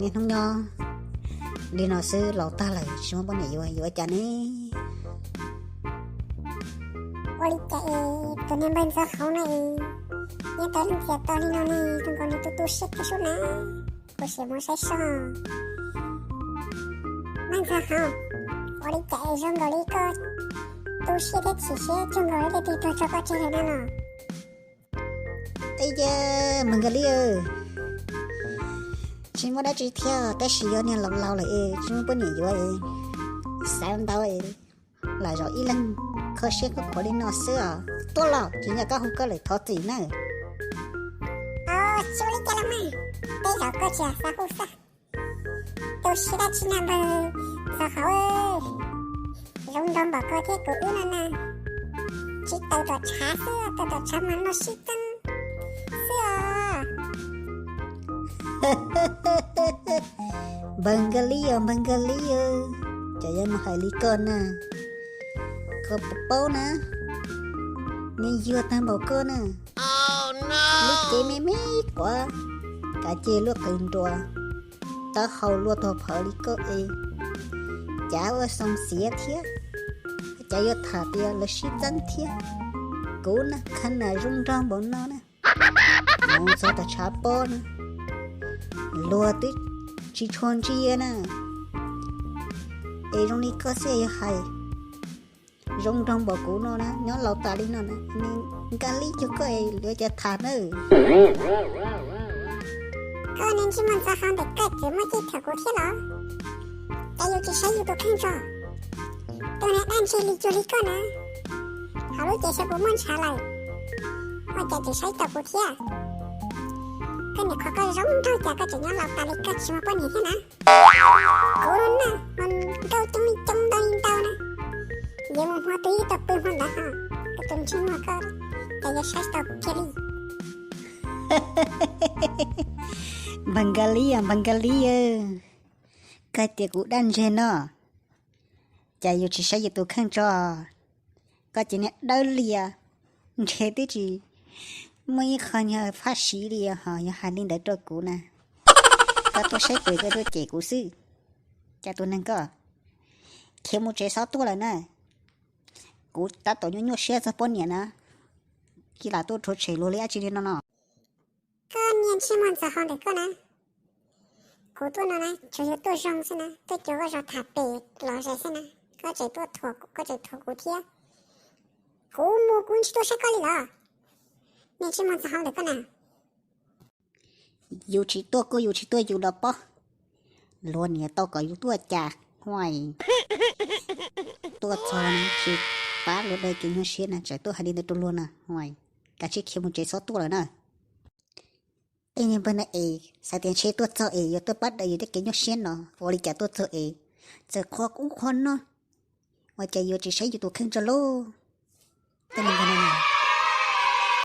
Hnub nyob li no xwb los tag lawm tsis muaj poj niam yuav, yuav ua cas ne? Ua li cas es tus niag npawg Ntxawg Hauv no es nyob tau leej txias to li no ne, zoo nkaus nws tu tu siab thiab sub na. Kuv sim mus saib seb. Npawg Ntxawg Hauv, ua li cas es zoo nkaus li koj tu siab thiab chim siab cuag nkaus li leej twg tuag tso koj tseg lawm na no? Ej, Npawg Nkaj Lib, tsis muaj dab tsi thiab tab sis yog niag laus laus lawm es tsis muaj poj niam yuav es xav ntau es lam zov ib leeg kho siab khuv khuav li no xwb os. Tuaj los tsis nco koj hu koj lawm thov txim nawb. Tsis ua li cas los mas, tej zaum koj tsis xav hu xwb. Tu siab dab tsi na npawg Ntxawg Hauv, zoo nraug npaum koj thiab kuv wb no na, tsis tawm tom tshav xwb, tawm tom tshav mas noj sib txeeb xwb os. Npawg Nkaj Lib os, Npawg Nkaj Lib, cov yuav mus hais li koj na, koj puas paub na, me nyuam tag npaum koj na, lub cev me me quav, kav cej luaj qws nruas, taub hau luaj tuag phawv li koj es, cav ua xoo xiav thiab, cas yuav tham tias lawv sib txeeb thiab. Kuv na, khab nas zoo nraug npaum no na, mus txog tom tshav pob na, luag twb tsis tshua ntsia na. Es zoo li koj xwb yuav hais, zoo nraug npaum kuv no na, nyob laus tas li no na, Nkaj Lib cuag koj es yuav cas tham nawb. Koj niag ntsej muag Ntxawg Hauv ntawm koj tseem muaj ceem tham kuv thiab los? Cas yus tsis saib yus tus kheej tso? Tus niag dab ntseg li cuag li koj na, hauv lub cev xyov puas muaj ntshav lawm, ua cas tseem saib tau kuv thiab? Koj niam qhov koj zoo nraug cas koj tseem nyob laus tas li koj tsis muaj poj niam thiab na? Kuv na, nkauj coob li coob ntau li ntau na, yuav mus hmo twg ib tau pw hmo ntawd ho. Koj tus ntsej muag koj, cas yuav saib tau kuv kiag li. Npawg Nkaj Lib, Npawg Nkaj Lib, koj hais tias kuv dab ntseg no, cas yus tsis saib yus tus kheej tso? Koj ces niag dawb lias, ntshe twb tsis muaj ib qho nyuag fab siv li ho yog hais li ntawd rau kuv na. Koj tuaj saib pem koj tuaj cem kuv xwb. Cas tus neeg koj khiav mus tsev xob tuaj lawm na. Kuv tab tom nyuaj nyuaj siab txog poj niam na, cia lam tuaj rhuav tshem luag li dab tsi li no no. Koj niag ntsej muag Ntxawg Hauv ntawm koj na, kuv tuaj no na tsuas yog tuaj zoo xwb na, tuaj cuag koj zov tham pem los zes xwb na, koj tseem tuaj thuam, koj tseem thuam kuv thiab. Kuv mus kuv tsis tuaj saib koj li los. Niag ntsej muag Ntxawg Hauv ntawm koj na. Yus tsis tuaj kuj yus tsis tuaj yus los pob. Luag niam tau kom yus tuaj cas, huaj, tuaj txog tsis pab luag daws kev nyuaj siab na, tseem tuaj hais li ntawd rau luag na, huaj, kav tsij khiav mus tsev xob tuaj lawm na. Tej niag npawg no es xav tias ntshe tuaj txog es yuav tuaj pab daws yus tej kev nyuaj siab no, ua li cas tuaj txog es txawm qhuas ub qhuas no, ua cas yuav tsis saib yus tus kheej tso lauj. Tej niag npawg no